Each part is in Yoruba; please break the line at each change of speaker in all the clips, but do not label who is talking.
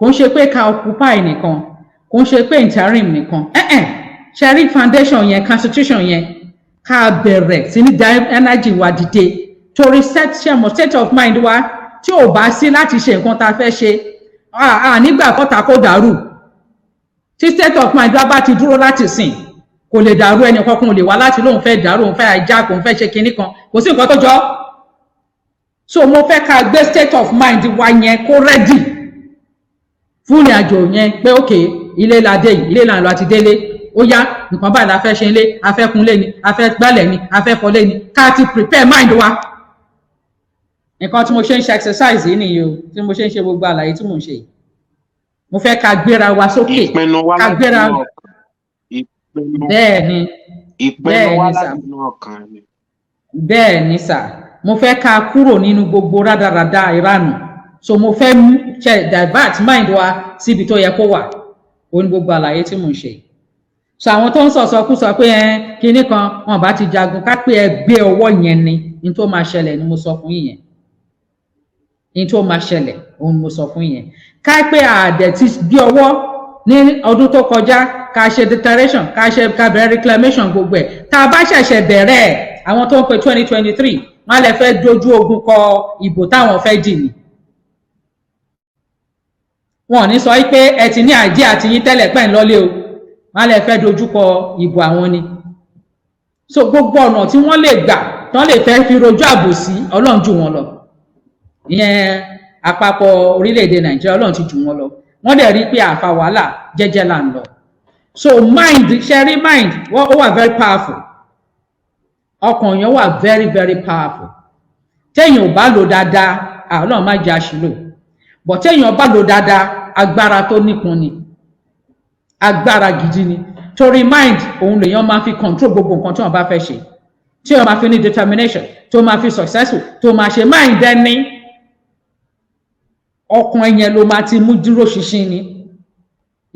Kò ń ṣe pé ká occupy nìkan, kò ń ṣe pé interim nìkan. Ẹ̀ẹ́n, ṣe rí foundation yẹn, constitution yẹn, ká bẹ̀rẹ̀ sí ní dá energy wa dìde, torí set ṣe mọ̀ state of mind wa tí ò bá sí láti ṣe nǹkan tá a fẹ́ ṣe à nígbà kọ́ta kó dàrú. Tí state of mind wa bá ti dúró láti sìn, kò lè dàrú. Ẹnì kankan ò lè wá láti lóun fẹ́ dàrú, òun fẹ́ hijack, òun fẹ́ ṣe kinní kan, kò sí nǹkan tó jọ. So mo fẹ́ ká gbé state of mind wa yẹn kó ready fún ìrìn àjò yẹn pé, ok, ilé la dé yìí, ilé là ń lọ, àti délé. Ó yá, nǹkan báyìí la fẹ́ ṣe ilé, a fẹ́ kunlé ni, a fẹ́ gbálẹ̀ ni, a fẹ́ fọlé ni. Ká ti prepare mind wa. Nǹkan tí mo ṣe ń ṣe exercise yìí nìyí o, tí mo ṣe ń ṣe gbogbo àlàyé tí mò ń ṣe yìí. Mo fẹ́ ká gbéra wa sókè.
Ìpinnu wá
ká
láti
gbéra
inú ọkàn, ìpinnu.
Bẹ́ẹ̀ ni.
Ìpinnu
Bẹ́ẹ̀
wá
ni sà.
láti inú ọkàn ni.
Bẹ́ẹ̀ ni sà. Mo fẹ́ ká kúrò nínú gbogbo rádaràda ìranù, so mo fẹ́ ṣe divert mind wa síbi tó yẹ kó wà. Ó ní gbogbo àlàyé tí mò ń ṣe. So àwọn tó ń sọ̀sọkúsọ pé ẹ kinní kan, wọn bá ti jagun, ká pé ẹ gbé ọwọ́ yẹn ni, ní tó máa ṣẹlẹ̀ ni mo sọ fún yín yẹn. Ní tó máa ṣẹlẹ̀ òun ni mo sọ fún yín yẹn. Ká pé àdẹ̀ ti gbé ọwọ́ ní ọdún tó kọjá, ká ṣe declaration, ká ṣe, ká bẹ̀rẹ̀ reclamation, gbogbo ẹ̀, tá a bá ṣẹ̀ṣẹ̀ bẹ̀rẹ̀ ẹ̀, àwọn tó ń pe 2023, wọ́n á lè fẹ́ dojú ogun kọ ìbò táwọn fẹ́ dì ní. Wọn ò ní sọ pé ẹ ti ní idea àti yín tẹ́lẹ̀ pẹ́ ń lọ́lé o, wọ́n á lè fẹ́ dojú kọ ìbò àwọn ni. So gbogbo ọ̀nà tí wọ́n lè gbà tán lè fẹ́ fi rojú àbòsí, Ọlọ́run jù wọ́n lọ. Ìyẹn àpapọ̀ orílẹ̀-èdè Nàìjíríà, Ọlọ́run ti jù wọ́n lọ. Wọ́n dẹ̀ rí pé àfa wàhálà jẹ́jẹ́ là ń lọ. So mind, ṣe rí mind, ó wà very powerful. Ọkàn yẹn wà very very powerful. Téèyàn ò bá lò dáadáa, Ọlọ́run má jẹ́ àṣìlò, but téèyàn bá lò dáadáa, agbára tó nípọn ni, agbára gidi ni, torí mind òun lèèyàn máa fi control gbogbo nǹkan tí wọ́n bá fẹ́ ṣe, tí wọ́n máa fi ní determination, tó máa fi successful, tó máa ṣe. Mind ẹni, ọkàn yẹn ló máa ti mú dúró ṣinṣin ni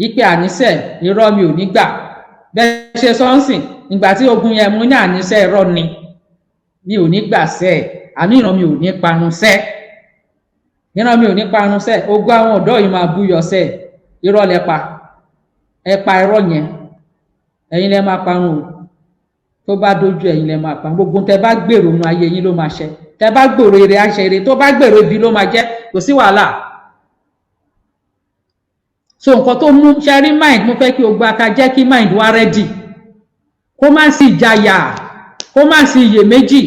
ipe àníṣe irọ́ mi ò ní gbà. Bẹ́ẹ̀ ṣe sọ́nsìn ìgbà tí ogun yẹn mú ní àníṣe irọ́ ni, mi ò ní gbà sẹ́ ẹ̀, àní ìran mi ò ní parun sẹ́, ìran mi ò ní parun sẹ́, ogún àwọn ọ̀dọ́ yìí máa búyọ sẹ́. Irọ́ lẹ pa, ẹ pa irọ́ yẹn, ẹ̀yin lẹ máa parun o. Tó bá dójú, ẹ̀yin lẹ máa parun. Gbogbo tẹ bá gbèrò nu ayé yín ló máa ṣẹ. Tẹ bá gbèrò ire, àṣẹ ire. Tó bá gbèrò ibi ló máa jẹ, kò sí wàhálà. So nǹkan tó mú ṣẹ́rí mind, mo fẹ́ kí o gba ká jẹ́ kí mind wa ready, kó má sí ìjayà, kó má sí iyèméjì,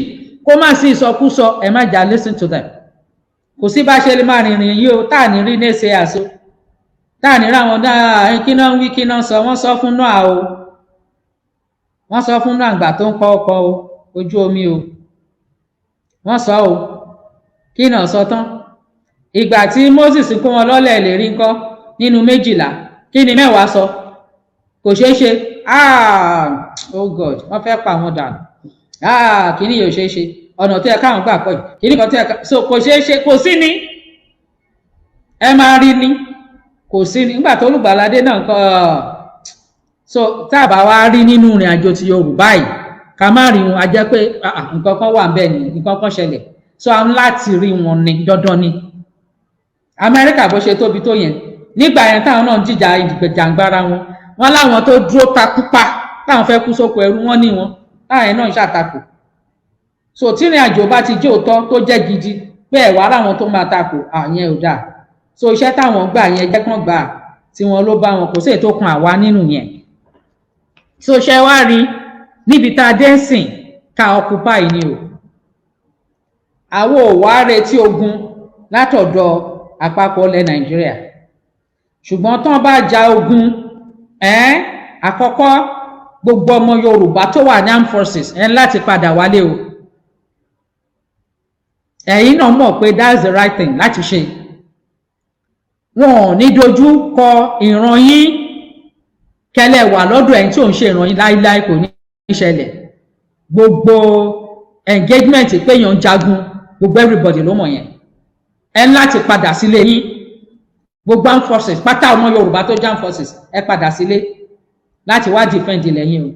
kó má sí ìsọkúsọ. Ẹ má jà listen to them. Kò sí bá ṣe lè máa rìnrìn yìí o tá à ní rí ní àṣọ, tá à ní ráwọn náà. Kí náà ń wí, kí náà sọ? Wọ́n sọ fún náà o, wọ́n sọ fún náà àgbà tó ń kọ́ ọkọ̀ ojú omi o, wọ́n sọ o. Kí náà sọ tán? Ìgbà tí Moses kó wọn lọ́lẹ̀ lè rí ńkọ́? Nínú 12, kí ni 10 sọ? Kò ṣeé ṣe. Ah, oh God, wọ́n fẹ́ pa àwọn dànù. Ah, kíní yóò ṣeé ṣe, ọ̀nà tó yẹ káwọn gbà pọ̀ yìí, kíní kan tó yẹ ká so kò ṣeé ṣe, kò sí ni. Ẹ máa rí ni, kò sí ni. Nígbà tó olùgbàládé náà kọ́ so, tá a bá wá rí nínú ìrìn àjò ti Yorùbá yìí, ká má rí wọn, a jẹ́ pé nǹkan kan wà bẹ́ẹ̀ ni, nǹkan kan ṣẹlẹ̀. So àwọn láti rí wọn ni dandan ni. Amẹ́ríkà, bó ṣe tóbi tó yẹn nígbà yẹn, táwọn náà ń jìjà ìjàngbara wọn, wọn láwọn tó dúró takúpa táwọn fẹ́ kú sóko ẹrú, wọn ní wọn táwọn yẹn náà ń ṣàtakò. So tí ìrìn àjò bá ti jẹ́ òótọ́, tó jẹ́ gidi, pé ẹ̀ wá ráwọn tó máa takò, àyẹn ò dáa. So iṣẹ́ táwọn gbà yẹn, jẹ́ kán gbà tí wọn ló bá wọn, kò sí èyí tó kan àwa nínú yẹn. So ṣe wá rí níbi tá a dé ń sìn, ká occupy ni o. Àwọn ò wá retí ogun látọ̀dọ̀ àpapọ̀ ilẹ̀ Nàìjíríà, ṣùgbọ́n tán bá ja ogun ẹ́n, àkọ́kọ́, gbogbo ọmọ Yorùbá tó wà ní armed forces ẹ̀ ń láti padà wálé o. Ẹ̀yin náà mọ̀ pé that's the right thing láti ṣe. Wọn ò ní dojú kọ ìran yín kẹlẹ̀ wà lọ́dọ̀ ẹ̀yin tí ò ń ṣe ìran yín, láíláí, kò ní í ṣẹlẹ̀. Gbogbo engagement pé èèyàn ń jagun, gbogbo everybody ló mọ̀ yẹn. Ẹ ń láti padà sílé yín. Gbogbo armed forces pátá, ọmọ Yorùbá tó jẹ́ armed forces, ẹ padà sílé láti wá defend ilẹ̀ yín o.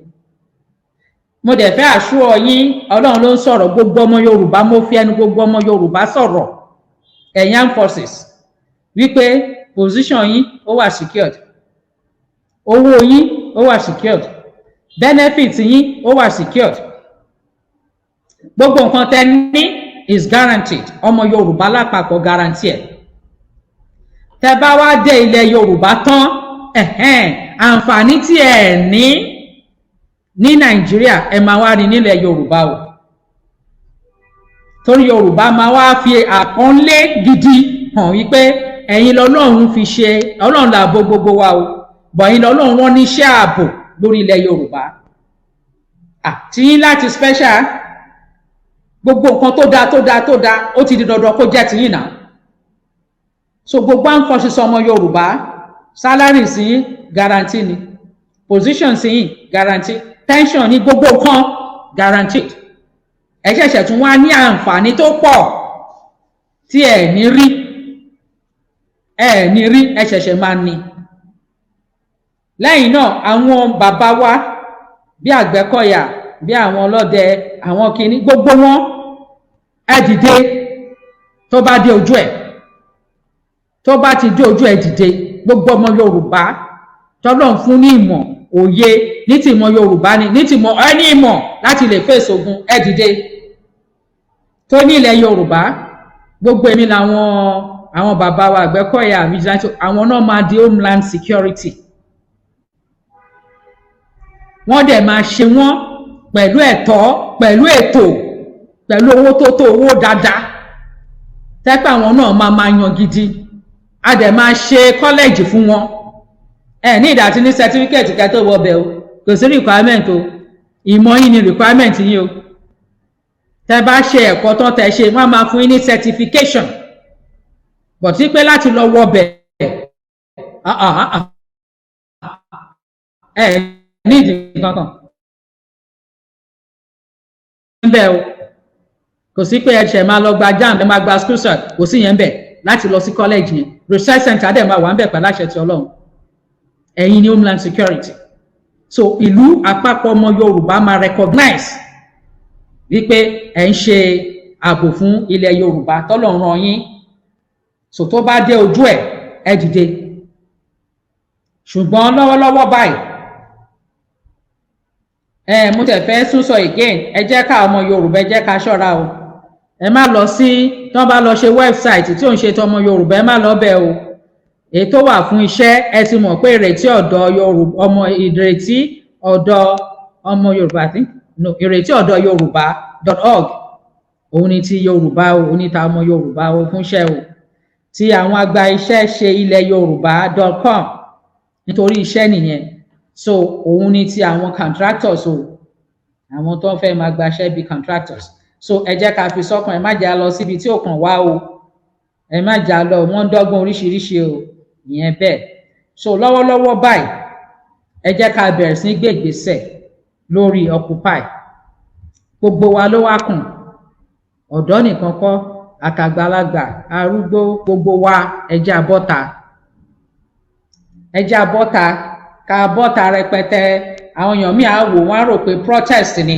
Mo dẹ̀ fẹ́ assure yín, Ọlọ́run ló ń sọ̀rọ̀, gbogbo ọmọ Yorùbá, mo fi ẹnu gbogbo ọmọ Yorùbá sọ̀rọ̀, ẹ̀yin armed forces, wípé Position yín ó wà secured, owó yín ó wà secured, benefit yín ó wà secured, gbogbo nǹkan tẹ́ ní is guaranteed. Ọmọ Yorùbá lápapọ̀ guarantee ẹ̀. Tẹ́ bá wá dé ilẹ̀ Yorùbá tán, ẹ̀hẹ́n, àǹfààní tí ẹ ní ní Nàìjíríà, ẹ máa wá rí nílẹ̀ Yorùbá o, torí Yorùbá máa wá fi àpọ́nlé gidi hàn wípé ẹ̀yin lọ́lọ́run fi ṣe. Ọlọ́run làbò gbogbo wa o, bọ̀ ẹ̀yin lọ́lọ́run rán níṣẹ́ ààbò lórí ilẹ̀ Yorùbá àti yín láti special. Gbogbo nǹkan tó dáa, tó dáa, tó dáa, ó ti di dandan kó jẹ́ tiyín náà. So gbogbo armed forces ọmọ Yorùbá, salary sí yín guarantee ni, position sí yín guarantee, pension ní, gbogbo nǹkan guaranteed. Ẹ ṣẹ̀ṣẹ̀ tún wá ní àǹfààní tó pọ̀ tí ẹ ní rí, ẹ ní rí, ẹ ṣẹ̀ṣẹ̀ máa ní. Lẹ́yìn náà, àwọn bàbá wa bí Àgbẹ̀kọ̀yà, bí àwọn ọlọ́dẹ, àwọn kìíní, gbogbo wọn, ẹ dìde. Tó bá dé ojú ẹ̀, tó bá ti dé ojú ẹ̀, dìde. Gbogbo ọmọ Yorùbá tọ́lọ́run fún ní ìmọ̀ òye, ní ti ìmọ̀ Yorùbá ni, ní ti ìmọ̀ ẹni ìmọ̀ láti lè fèsì ogun, ẹ dìde. Tó ní ilẹ̀ Yorùbá, gbogbo èmi làwọn àwọn bàbá wa Àgbẹ̀kọ̀yà, vigilante, àwọn náà máa di homeland security. Wọ́n dẹ̀ máa ṣe wọ́n pẹ̀lú ẹ̀tọ́, pẹ̀lú ètò, pẹ̀lú owó tó tó, owó dáadáa tẹ́pẹ́ àwọn náà máa máa yan gidi. A dẹ̀ máa ṣe college fún wọn. Ẹ ní ìdá tí ní certificate kẹ́ tó wọ bẹ̀ o. Kò sí requirement o. Ìmọ̀ yín ni requirement yín o. Tẹ́ bá ṣe ẹ̀kọ́ tán, tẹ́ ṣe, wọ́n á máa fún yín ní certification, but tí pé láti lọ wọ bẹ̀, ah, ah, ah, ẹ ní ìdí kankan bẹ́ẹ̀ o. Kò sí pé ẹ ṣẹ̀ máa lọ gba JAMB, ẹ máa gba school cert, kò sí yẹn bẹ́ẹ̀ láti lọ sí college yẹn. Research center dẹ̀ máa wà ń bẹ̀ pẹ̀lú àṣẹ ti Ọlọ́run. Ẹ̀yin ní homeland security. So ìlú àpapọ̀ ọmọ Yorùbá máa recognize wípé ẹ̀ ń ṣe ààbò fún ilẹ̀ Yorùbá tọ́lọ́run rán yín. So tó bá dé ojú ẹ̀, ẹ dìde. Ṣùgbọ́n lọ́wọ́lọ́wọ́ báyìí, ẹ mo tẹ̀ fẹ́ tún sọ again, ẹ jẹ́ ká ọmọ Yorùbá, ẹ jẹ́ ká ṣọ́ra o. Ẹ má lọ sí tí wọ́n bá lọ ṣe website tí ò ń ṣe tọmọ Yorùbá, ẹ má lọ bẹ̀ o. Èyí tó wà fún iṣẹ́, ẹ ti mọ̀ pé ìrètí ọ̀dọ́ Yorùbá, ọmọ ìrètí ọ̀dọ́ ọmọ Yorùbá, I think, no, ìrètí ọ̀dọ́ Yorùbá.org, òun ni ti Yorùbá o, òun ni ta ọmọ Yorùbá o fún iṣẹ́ o. Ti àwọn àgbà iṣẹ́ ṣe ilẹ̀ Yorùbá.com, nítorí iṣẹ́ nìyẹn. So òun ni ti àwọn contractors o, àwọn tó ń fẹ́ máa gbaṣẹ́ bíi contractors. So ẹ jẹ́ ká fi sọ́kàn, ẹ má jà lọ síbi tí ò kàn wá o, ẹ má jà lọ. Wọ́n ń dọ́gbọ́n oríṣiríṣi o, ìyẹn bẹ́ẹ̀. So lọ́wọ́lọ́wọ́ báyìí, ẹ jẹ́ ká bẹ̀rẹ̀ sí gbé ìgbésẹ̀ lórí Occupy. Gbogbo wa ló wá kàn, ọ̀dọ́ nìkan kọ́, àtàgbàlagbà, arúgbó, gbogbo wa, ẹ jẹ́ a bọ́ta, ẹ jẹ́ a bọ́ta, ká bọ́ta rẹpẹtẹ. Àwọn èèyàn míì á wò, wọ́n á rò pé protest ni.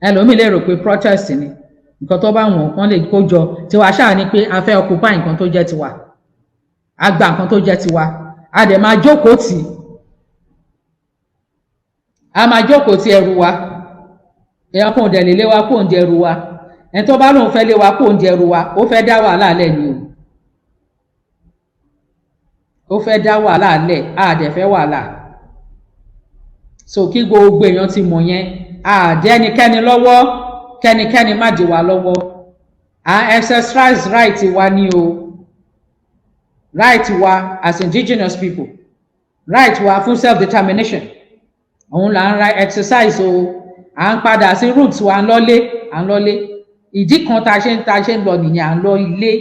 Ẹlòmíì lè rò pé protest ni. Nǹkan tó bá wọ̀n kán lè kó jọ tiwa ṣáà ni pé a fẹ́ occupy nǹkan tó jẹ́ tiwa, a gba nǹkan tó jẹ́ tiwa, a dẹ̀ máa jókòó tì í, a máa jókòó ti ẹrù wa. Èèyàn kan ò dẹ̀ lè lé wa kó ń di ẹrù wa. Ẹni tó bá lóun fẹ́ lé wa kó ń di ẹrù wa, ó fẹ́ dá wàhálà lẹ̀ ni o, ó fẹ́ dá wàhálà lẹ̀. A dẹ̀ fẹ́ wàhálà. So kí gbogbo èèyàn ti mọ̀ yẹn, a dẹ́ ẹnikẹ́ni lọ́wọ́, kẹ́nikẹ́ni má dì wá lọ́wọ́. À exercise right wa ni o, right wa as indigenous people, right wa fún self determination, òun là ń ra exercise o. À ń padà sí roots wa, à ń lọ́lé, à ń lọ́lé. Ìdí kan tá a ṣe ń lọ nìyẹn. À ń lọ ilé,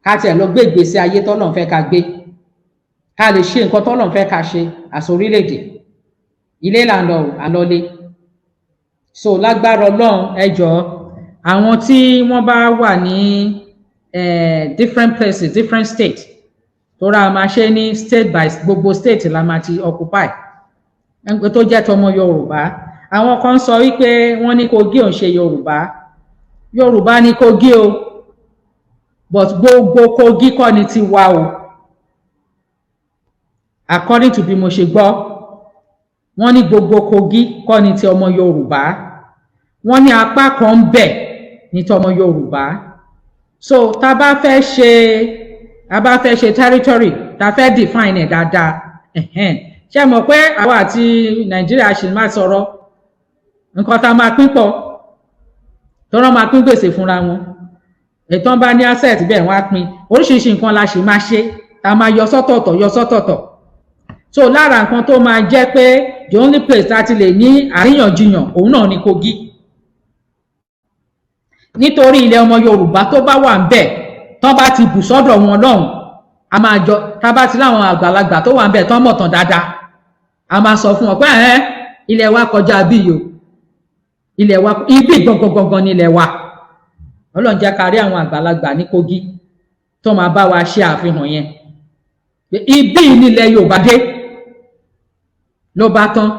ká tiẹ̀ lọ gbé ìgbésí ayé tọ́lọ́run fẹ́ ká gbé, ká lè ṣe nǹkan tọ́lọ́run fẹ́ ká ṣe àṣọ orílẹ̀-èdè. Ilé là ń lọ, à ń lọlé. So lágbára Ọlọ́run, ẹ jọ̀ọ́, àwọn tí wọ́n bá wà ní different places, different states, tó ra máa ṣe ní state by gbogbo state la máa ti occupy tó jẹ́ tọmọ Yorùbá. Àwọn kan sọ wípé wọ́n ní Kogi ò ń ṣe Yorùbá. Yorùbá ní Kogi o. But gbogbo Kogi kọ́ ni tiwa o. According to bí mo ṣe gbọ́, wọ́n ní gbogbo Kogi kọ́ ni ti ọmọ Yorùbá. Wọ́n ní apá kan ń bẹ ní ti ọmọ Yorùbá. So tá a bá fẹ́ ṣe, a bá fẹ́ ṣe territory, tá a fẹ́ define ẹ̀ dáadáa, ẹ̀hẹ́n. Ṣé mọ̀ pé àwa àti Nàìjíríà ṣì máa sọ̀rọ̀ nǹkan tá a máa pín pọ̀, tọ́rọ́ máa pín gbèsè fúnra wọn. Ètò bá ní asset bẹ́ẹ̀, wọ́n á pín. Oríṣiríṣi nǹkan la ṣì máa ṣe, tá a máa yọ sọ́tọ̀ọ̀tọ̀, yọ sọ́tọ̀ọ̀tọ̀. So lára nǹkan tó máa jẹ́ pé the only place tá a ti lè ní àríyànjiyàn, òun náà ni Kogi, nítorí ilẹ̀ ọmọ Yorùbá tó bá wà ń bẹ̀, tán bá ti bù sọ́dọ̀ wọn lọ́hùn, a máa jọ, tá a bá ti láwọn àgbàlagbà tó wà ń bẹ̀ tán mọ̀ tán dáadáa, a máa sọ fún wọn pé ẹ̀ ilẹ̀ wa kọjá bí yìí o, ilẹ̀ wa ibi gangan gangan ní ilẹ̀ wa. Ọlọ́run jẹ́ ká rí àwọn àgbàlagbà ní Kogi tó máa bá wa ṣe àfihàn yẹn pé ibi nílẹ̀ Yorùbá dé, ló bá tán.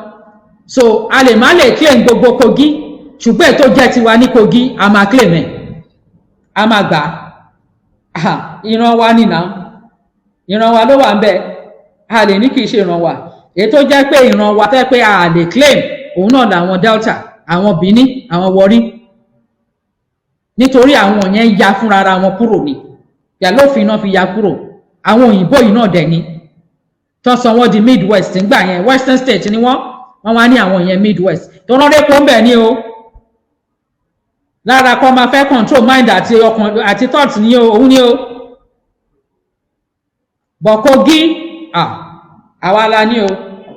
So a lè má lè claim gbogbo Kogi, ṣùgbọ́n èyí tó jẹ́ tiwa ní Kogi, a máa claim ẹ̀, a máa gbà á. Ìran wa nìyà, ìran wa ló wà ń bẹ̀, a lè ní kì í ṣe ìran wa. Èyí tó jẹ́ pé ìran wa tẹ́ pé a lè claim, òun náà làwọn Delta, àwọn Benin, àwọn Warri, nítorí àwọn yẹn ya fúnra ara wọn kúrò ní yàlófin náà fi ya kúrò. Àwọn òyìnbó yìí náà dẹ̀ ni tó sọ wọ́n di Midwest ńgbà yẹn. Western state ni wọ́n, wọ́n wá ní àwọn yẹn Midwest tó rán rẹ́pọ̀ ń bẹ̀ ní o. Lára kọ́ máa fẹ́ control mind àti ọkàn àti thoughts ní o, òun ní o. But Kogi, àwa la ní o.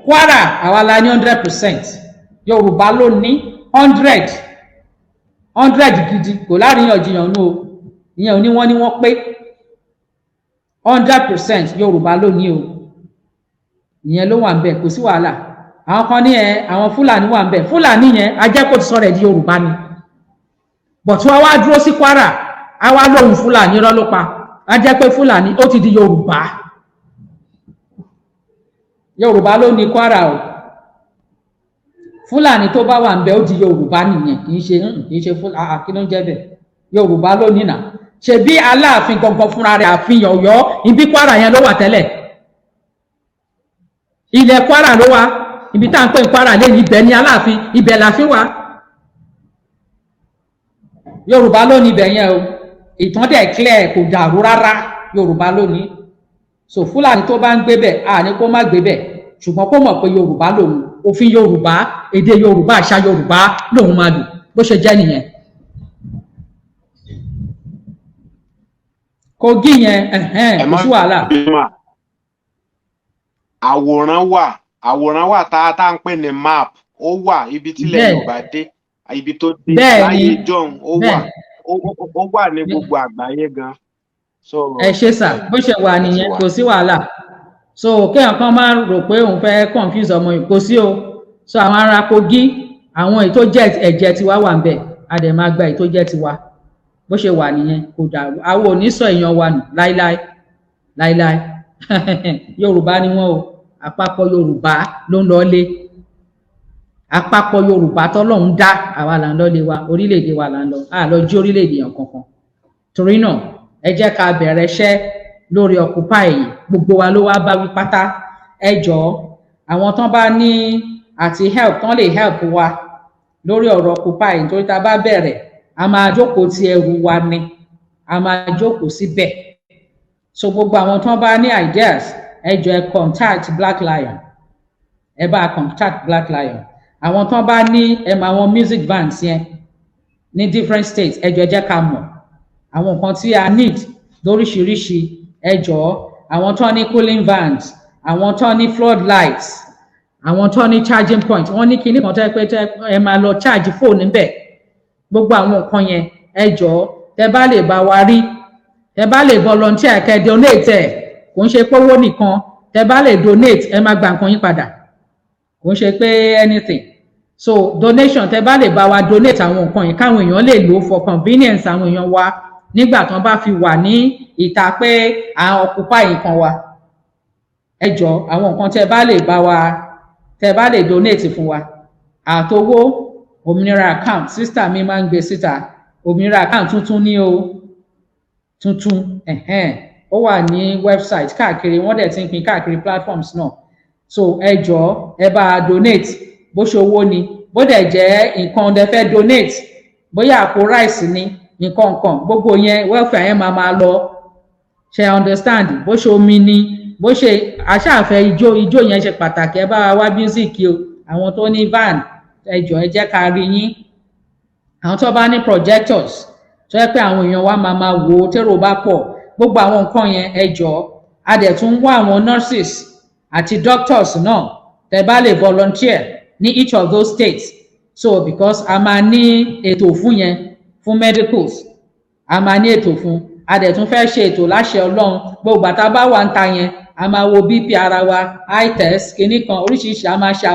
Kwara, àwa la ní 100%. Yorùbá ló ní hundred hundred gidi, kò láríyànjiyàn nù o. Ìyẹn ò ní wọ́n ní wọ́n pé 100% Yorùbá ló ní o. Ìyẹn ló wà ń bẹ̀, kò sí wàhálà. Àwọn kan ní ẹ àwọn Fúlàní wà ń bẹ̀. Fúlàní yẹn ajẹ́kọ̀ọ́ ti sọ̀rọ̀ ẹ̀ di Yorùbá ni, but wọ́n wá dúró sí Kwara, á wá lóhùn Fúlàní, irọ́ ló pa. Á jẹ́ pé Fúlàní ó ti di Yorùbá. Yorùbá ló ní Kwara o. Fúlàní tó bá wà ń bẹ, ó di Yorùbá nìyẹn. Kì í ṣe Fúlàní. Kí ló ń jẹ́ bẹ́ẹ̀? Yorùbá ló ní nà. Ṣebí Aláàfin gangan fúnra rẹ̀, ààfin Ọ̀yọ́, ibi Kwara yẹn ló wà tẹ́lẹ̀. Ilẹ̀ Kwara ló wà, ibi tá à ń pè ní Kwara lẹ́yìn, ibẹ̀ ni Aláàfin, ibẹ̀ làfin wà. Yorùbá ló ní ibẹ̀ yẹn o. Ìtàn dẹ̀ clear, kò dàrú rárá. Yorùbá ló ní. So Fúlàní tó bá ń gbé bẹ̀, à ní kó má gbé bẹ̀, ṣùgbọ́n kó mọ̀ pé Yorùbá lòun, òfin Yorùbá, èdè Yorùbá, àṣà Yorùbá lòun máa lò. Bó ṣe jẹ́ nìyẹn. Kogi yẹn, ẹ̀hẹ́n,
Ẹ
kò
má
sí wàhálà.
bínú mà. Àwòrán wà, àwòrán wà tá ń pè ní map. Ó wà ibi tílẹ̀ Yorùbá dé, ibi tó dé láyé jọ̀hún, ó wà, ó wà ní gbogbo àgbáyé gan. So
Ẹ ṣe sà, bó ṣe wà
ó ti
nìyẹn.
wà.
Kò sí wàhálà. So kéèyàn kan máa rò pé òun fẹ́ confuse ọmọ yìí, kò sí o. So àwọn ará Kogi, àwọn èyí tó jẹ́ ẹ̀jẹ̀ tiwa wà ń bẹ̀, a dẹ̀ máa gba èyí tó jẹ́ tiwa. Bó ṣe wà nìyẹn, kò dàrú. Àwọn ò ní sọ èèyàn wa nù láíláí láíláí. Yorùbá ni wọn o. Àpapọ̀ Yorùbá ló ń lọ lé, àpapọ̀ Yorùbá tọ́lọ́run dá, àwa là ń lọ lé wa. Orílẹ̀-èdè wa là ń lọ, a lọ jí orílẹ̀-èdè yẹn kankan. Torí náà, ẹ jẹ́ ká bẹ̀rẹ̀ iṣẹ́ lórí Occupy yìí. Gbogbo wa ló wá bá wí pátá. Ẹ jọ̀ọ́, àwọn tán bá ní àti help, tán lè help wa lórí ọ̀rọ̀ Occupy, nítorí tá a bá bẹ̀rẹ̀, a máa jókòó ti ẹrù wa ni, a máa jókòó síbẹ̀. So gbogbo àwọn tán bá ní ideas, ẹ jọ̀ọ́, ẹ contact Black Lion, ẹ bá contact Black Lion. Àwọn tán bá ní ẹ mọ àwọn music bands yẹn ní different states, ẹ jọ̀ọ́, ẹ jẹ́ ká mọ̀ àwọn nǹkan tí a need lóríṣiríṣi. Ẹ jọ̀ọ́, àwọn tán ní cooling vans, àwọn tán ní floodlights, àwọn tán ní charging point, wọ́n ní kinní kan tẹ́ pé tẹ́ ẹ máa lọ charge phone níbẹ̀, gbogbo àwọn nǹkan yẹn, ẹ jọ̀ọ́, tẹ́ bá lè bá wa rí, tẹ́ bá lè volunteer kẹ́ donate ẹ̀. Kò ń ṣe pówó nìkan. Tẹ́ bá lè donate, ẹ máa gba nǹkan yín padà, kò ń ṣe pé anything. So donation, tẹ́ bá lè bá wa donate àwọn nǹkan yìí, káwọn èèyàn lè lò for convenience àwọn èèyàn wa nígbà tán bá fi wà ní ìta pé à ń occupy nǹkan wa. Ẹ jọ̀ọ́, àwọn nǹkan tẹ́ bá lè bá wa, tẹ́ bá lè donate fún wa, àtowó, òmìnira account, sister mi máa ń gbé síta, òmìnira account tuntun ní o. Tuntun, ẹ̀hẹ́n, ó wà ní website káàkiri, wọ́n dẹ̀ ti ń pín káàkiri platforms náà. So ẹ jọ̀ọ́, ẹ bá a donate, bó ṣe owó ni, bó dẹ̀ jẹ́ nǹkan ẹ fẹ́ donate, bóyá àpò rice ni, nǹkan nǹkan gbogbo yẹn, welfare yẹn máa máa lọ. Ṣe understand? Bó ṣe omi ni, bó ṣe aṣáàfẹ́ ijó, ijó yẹn ṣe pàtàkì. Ẹ bá wa wá music o. Àwọn tó ní van, ẹ jọ̀ọ́, ẹ jẹ́ ká rí yín. Àwọn tó bá ní projectors tó yẹ pé àwọn èèyàn wa máa máa wò ó térò bá pọ̀, gbogbo àwọn nǹkan yẹn, ẹ jọ̀ọ́. A dẹ̀ tún wá àwọn nurses àti doctors náà, tẹ́ bá lè volunteer ní each of those states. So because a máa ní ètò fún yẹn, fún medicals, a máa ní ètò fún. A dẹ̀ tún fẹ́ ṣe ètò láṣẹ Ọlọ́run. Gbogbo àtà bá wà ń ta yẹn, a máa wo BP ara wa, eye test, kinní kan oríṣiríṣi, a máa ṣe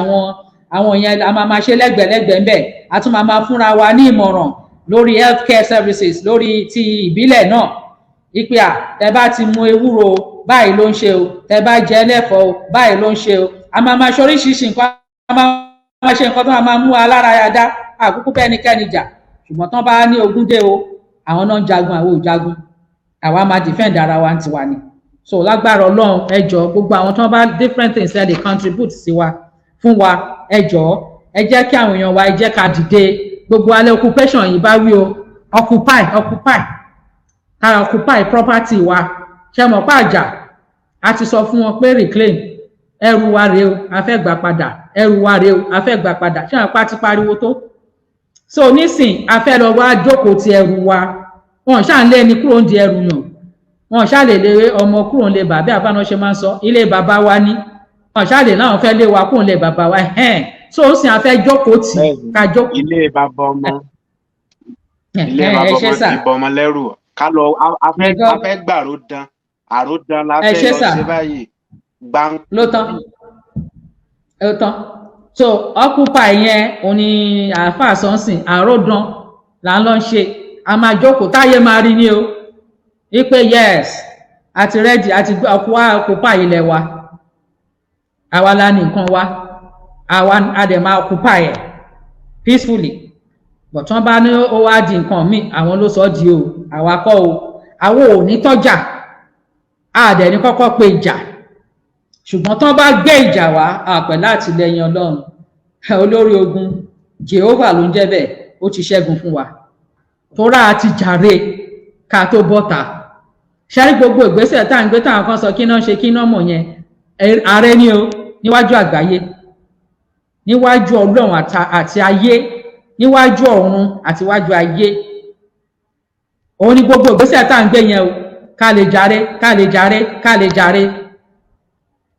àwọn yẹn, a máa máa ṣe lẹ́gbẹ̀lẹ́gbẹ̀ ńbẹ̀. A tún máa máa fúnra wa ní ìmọ̀ràn lórí health care services, lórí ti ìbílẹ̀ náà, ìpè à tẹ bá ti mu ewúro, báyìí ló ń ṣe o, tẹ bá jẹ lẹ́fọ̀ọ́ o, báyìí ló ń ṣe o. A máa máa ṣe oríṣiríṣi nǹkan, a máa máa ṣe nǹkan tó máa máa mú wa lára dá. Àkókò bẹ́ẹ̀ nikẹ́ni jà, ṣùgbọ́n tán bá ní ogun dé o, àwọn náà ń jagun, àwọn ò jagun. Àwa máa defend ara wa ń tiwa ni. So lágbára Ọlọ́run, ẹ jọ̀ọ́, gbogbo àwọn tó bá different things ẹ lè contribute sí wa, fún wa, ẹ jọ̀ọ́, ẹ jẹ́ kí àwọn èèyàn wa, ẹ jẹ́ ká dìde. Gbogbo alẹ́ occupation yìí bá wí o, occupy, occupy, ká occupy property wa. Ṣe mọ̀ pé àjà a ti sọ fún wọn pé reclaim, ẹrù wa rèé o, a fẹ́ gbà padà, ẹrù wa rèé o, a fẹ́ gbà padà. Ṣé àwọn pa ti pariwo tó? So nísìn, a fẹ́ lọ wá jókòó ti ẹrù wa. Wọn ṣáà ń lé ẹni kúrò ń di ẹrù yàn, wọn ṣáà lè lé ọmọ kúrò ń lé bàbá. Àbáná ṣe máa ń sọ, ilé bàbá wa ní, wọn ṣáà lè láwọn fẹ́ lé wa kúrò ń lé bàbá wa. Ẹ̀hẹ́n, so ó sì, a fẹ́ jókòó tì, ká jókòó.
Ilé bàbá ọmọ, ilé bàbá ọmọ kì í bọ ọmọ lẹ́rù. Ká lọ, a fẹ́ gbàró dán, àròdán la fẹ́ lọ ṣe báyìí. Gbang.
Ló tán, ló tán. So occupy yẹn, òun ni àáfàá sọ́nsìn, àròdán là ń lọ ṣe. A máa jókòó, táyé máa rí ni o, wípé yes, a ti ready, a ti occupy ilẹ̀ wa. Àwa la ní nǹkan wa, àwa a dẹ̀ máa occupy ẹ̀ peacefully. But tí wọ́n bá ní ó wá di nǹkan míì, àwọn ló sọ ọ́ di o, àwa kọ́ o. Àwọn ò ní tọ́jà, a dẹ̀ ní kọ́kọ́ pe ìjà, ṣùgbọ́n tán bá gbé ìjà wá, àpẹ̀ láti lẹ́yìn Ọlọ́run olórí ogun, Jehovah ló ń jẹ́ bẹ́ẹ̀, ó ti ṣẹ́gun fún wa. Tóra àti jàre ká tó bọ́ta ṣáà, gbogbo ìgbésẹ̀ tá à ń gbé, táwọn kan sọ kí náà ṣe, kí náà mọ̀ yẹn, ààrẹ ni o níwájú àgbáyé, níwájú Ọlọ́run àti ayé, níwájú ọ̀run àti iwájú ayé. Òun ni gbogbo ìgbésẹ̀ tá à ń gbé yẹn o, ká lè jàre, ká lè jàre, ká lè jàre.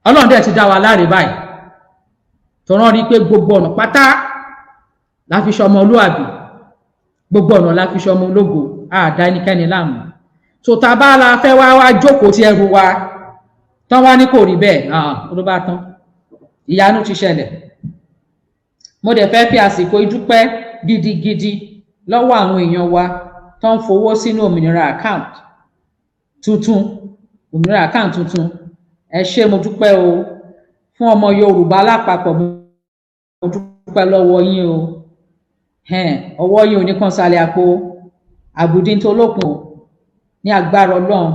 Ọlọ́run dẹ̀ ti dá wa láre báyìí, tọ́rọ́ rí pé gbogbo ọ̀nà pátá la fi ṣọmọ olúàbí, gbogbo ọ̀nà la fi ṣọmọ ológo, àdá ẹnikẹ́ni láàmú. Tó ta bá la fẹ́ wá wá jókòó ti ẹrù wa, tán wá ní kò rí bẹ́ẹ̀, ló bá tán, ìyanu ti ṣẹlẹ̀. Mo dẹ̀ fẹ́ fi àsìkò ìdúpẹ́ gidigidi lọ́wọ́ àwọn èèyàn wa tó ń fowó sínú òmìnira account tuntun, òmìnira account tuntun. Ẹ ṣé, mo dúpẹ́ o. Fún ọmọ Yorùbá lápapọ̀, mo dúpẹ́ lọ́wọ́ yín o. Ọwọ́ yín ò ní kàn sálẹ̀ àpò àbùdí tó lókun o. Ní agbára Ọlọ́run,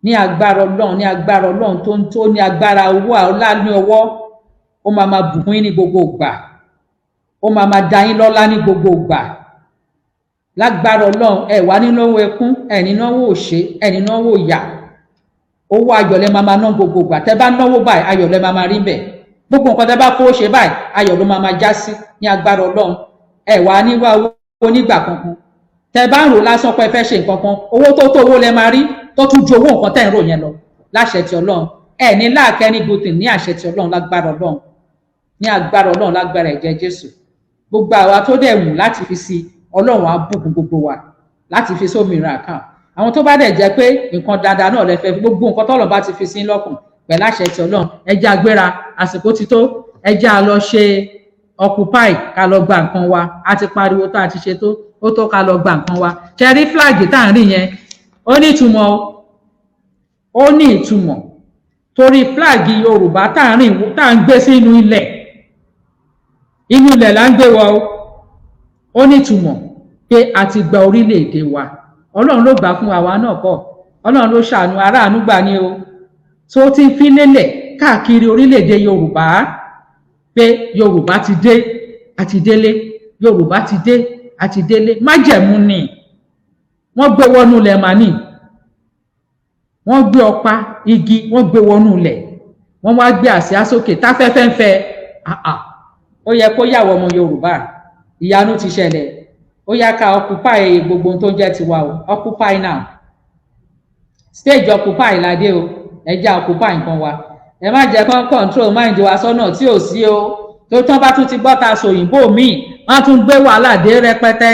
ní agbára Ọlọ́run, ní agbára Ọlọ́run tó ń tó ní agbára, owó ọlá ní ọwọ́, ó máa máa bùkún yín ní gbogbo ìgbà, ó máa máa dá yín lọ́lá ní gbogbo ìgbà lágbára Ọlọ́run. Ẹ wà nínú owó ẹkún, ẹ nínú owó òṣè, ẹ nínú owó ìyà. Owó ayọ̀ lẹ máa máa ná gbogbo ìgbà. Tẹ́ bá náwó báyìí, ayọ̀ lẹ máa máa rí bẹ̀. Gbogbo nǹkan tẹ́ bá fowó ṣe báyìí, ayọ̀ ló máa máa já sí ní agbára Ọlọ́run. Ẹ wà níwá owó nígbà kankan. Tẹ́ bá ń rò lásán pé ẹ fẹ́ ṣe nǹkan kan, owó tó tó owó lẹ máa rí, tó tún ju owó nǹkan tẹ́ ń rò yẹn lọ láṣẹ ti Ọlọ́run. Ẹ ní lack any good thing ní àṣẹ ti Ọlọ́run, lágbára Ọlọ́run, ní agbára Ọlọ́run, lágbára ẹ̀jẹ̀ Jésù. Gbogbo àwa tó dẹ̀ wù láti fi sí, Ọlọ́run á bùkún gbogbo wa láti fi sómìnira account. Àwọn tó bá dẹ̀ jẹ́ pé nǹkan dáadáa náà lẹ fẹ́, gbogbo nǹkan tọ́lọ̀ bá ti fi sí lọ́kàn pẹ̀lú àṣẹ ti Ọlọ́run, ẹ jẹ́ agbéra, àsìkò ti tó. Ẹ jẹ́ a lọ ṣe occupy, ká lọ gba nǹkan wa. A ti pariwo tó, a ti ṣe tó, ó tó ká lọ gba nǹkan wa. Ṣe rí flag tá à ń rí yẹn, ó ní ìtumọ̀, ó ní ìtumọ̀, torí flag Yorùbá tá à ń rìn, tá à ń gbé sínú ilẹ̀, inú ilẹ̀ là ń gbé wọ. Ó ní ìtumọ̀ pé a ti gba orílẹ̀-èdè wa. Ọlọ́run ló gbà fún àwa náà kọ́, Ọlọ́run ló ṣàánú aráàánú gbà ní o, tó ti fi lélẹ̀ káàkiri orílẹ̀-èdè Yorùbá pé Yorùbá ti dé, àti délé. Yorùbá ti dé, àti délé. Májẹ̀mú ni wọ́n gbé wọnú ilẹ̀ màní, wọ́n gbé ọ̀pá igi, wọ́n gbé wọnú ilẹ̀, wọ́n wá gbé àsíá sókè táfẹ́fẹ́ ń fẹ́. Ó yẹ kó yàwọ̀ ọmọ Yorùbá, ìyanu ti ṣẹlẹ̀. Ó yá, ká occupy gbogbo ohun tó ń jẹ́ tiwa o. Occupy now, stage occupy ládé o. Ẹ jẹ́ occupy nǹkan wa. Ẹ má jẹ́ kán control mind wa sọ́nà tí ò sí o. Tó tán bá tún ti gbọ́ ta sòyìnbó míì, wọ́n á tún gbé wàhálà dé rẹpẹtẹ.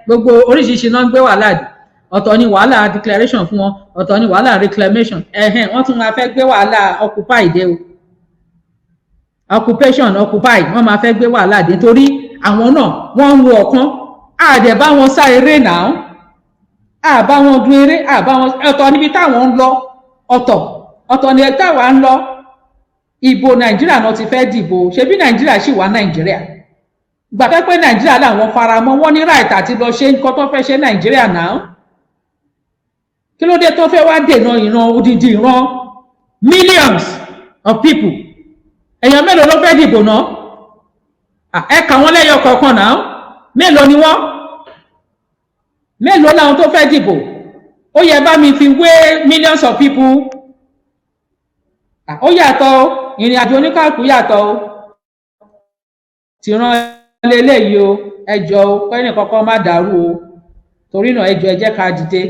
Gbogbo oríṣiríṣi náà ń gbé wàhálà dé. Ọ̀tọ̀ ni wàhálà declaration fún wọn, ọ̀tọ̀ ni wàhálà reclamation. Ẹ̀hẹ́n, wọ́n tún máa fẹ́ gbé wàhálà occupy dé o. Occupation, occupy, wọ́n máa fẹ́ gbé wàhálà dé torí àwọn náà wọ́n ń wo ọ̀kan. Àdẹ̀ bá wọn sá eré náà, àbá wọn dun eré, àbá wọn. Ọ̀tọ̀ níbi táwọn ń lọ, ọ̀tọ̀ ọ̀tọ̀ ni táwa ń lọ. Ìbò Nàìjíríà náà ti fẹ́ dìbò. Ṣebí Nàìjíríà sì wà? Nàìjíríà gbà pé Nàìjíríà làwọn faramọ́. Wọ́n ní right àti lọ ṣe nǹkan tó fẹ́ ṣe Nàìjíríà náà. Kí ló dé tó fẹ́ wá dènà ìran, odidi ìran, millions of people? Èèyàn mélòó ló fẹ́ dìbò náà? Ẹ kà wọ́n lẹ́yọ kọ̀ọ̀kan náà. Mélòó ni wọ́n? Mélòó làwọn tó fẹ́ dìbò? Ó yẹ bá mi fi wé millions of people. Ó yàtọ̀ o. Ìrìn àjò oníkàkú yàtọ̀ o. Tìran leléyìí o. Ẹ jọ o, kẹ́ni kankan má dàrú o. Torí náà, ẹ jọ, ẹ jẹ́ ká dìde.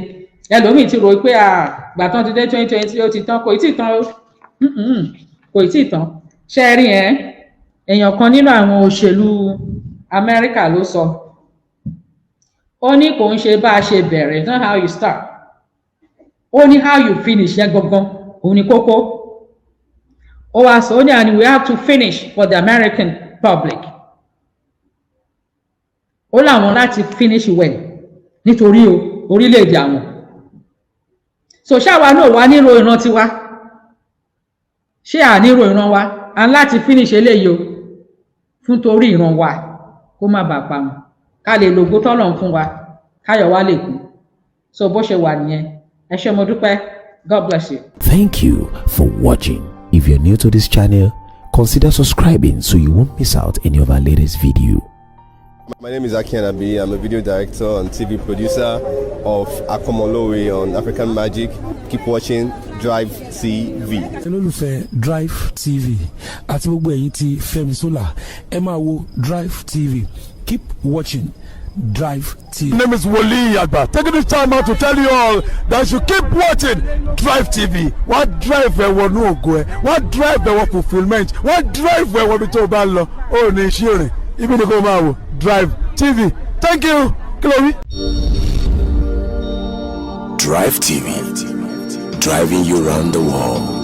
Ẹlòmíì ti rò pé àgbà tán ti dé 2020, ó ti tán. Kò tí ì tán o, kò tí ì tán. Ṣe é rí ẹ, èèyàn kan nínú àwọn òṣèlú Amẹ́ríkà ló sọ, ó ní kò ń ṣe bá a ṣe bẹ̀rẹ̀, it's not how you start. Ó ní how you finish yẹn gangan òun ni kókó. Ó wá sọ, ó ní, "And we have to finish for the American public." Ó láwọn láti finish well nítorí o orílẹ̀-èdè àwọn. So ṣáwa náà wá nílò ìran tiwa? Ṣé à nílò ìran wa? À ń láti finish eléyìí o, fún torí ìran wa kó má bàa parun, ká lè lògbó tọ́lọ̀ ń fún wa, káyọ̀ wa lè kú. So bó ṣe wà nìyẹn. Ẹ ṣé, mo dúpẹ́. God bless you.
Thank you for watching. If you're new to this channel, consider subscribing so you won't miss out any of our latest video.
My name is Aki Anabi. I'm a video director and TV producer of Akomolowe on African Magic. Keep watching Drive TV.
Olólùfẹ́ Drive TV àti gbogbo ẹ̀yin tí Fẹ́mi Sola, ẹ máa wo Drive TV. Keep watching Drive TV.
My name is Wole Agba. Taking this time out to tell you all that you keep watching Drive TV. Wọ́n drive ẹ wọnú ògo ẹ, wọ́n drive ẹ wọ fulfilment, wọ́n drive ẹ wọ ibi tó o bá lọ. Ó ní iṣẹ́ rìn, ibi ni kò máa wò Drive TV. Thank you. Kí ló wí?
Drive TV, driving you round the world.